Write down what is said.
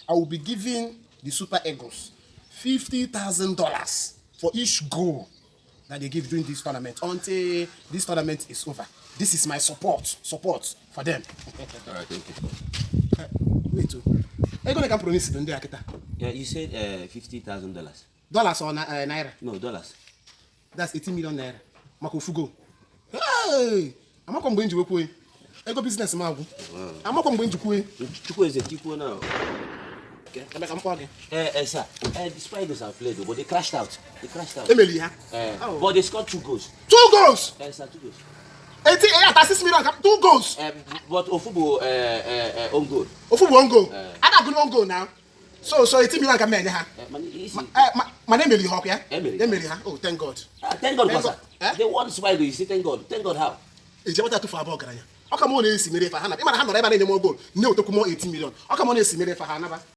I will be giving the Super Eagles $50,000 for each goal that they give during this tournament until this tournament is over. This is my support for them. All right, thank you. Wait, are you going to promise them? Yeah, you said $50,000. Dollars or naira? No, dollars. That's 18 million naira. Makofugo. Hey, I'm not going to go. I go business magu. I'm not going to go. Chuku is a Chuku now. Okay, I'm coming. Sir, the Spiders have played, but they crashed out. Emily, yeah? But they scored 2 goals. 2 goals! Sir, 2 goals. 6 million, 2 goals! But Ofubo own goal. Ofubo on goal. I got good on goal now. So 18 million can make it. My name is Hawk, yeah? Emily, huh? Oh, thank God. Thank God, sir. They won Spider, you say thank God. Thank God how? It's about too far about Grania. How come on is Simere for Hannah? I'm 100 goal. No, to come 18 million. How come on is Simere for Hannah?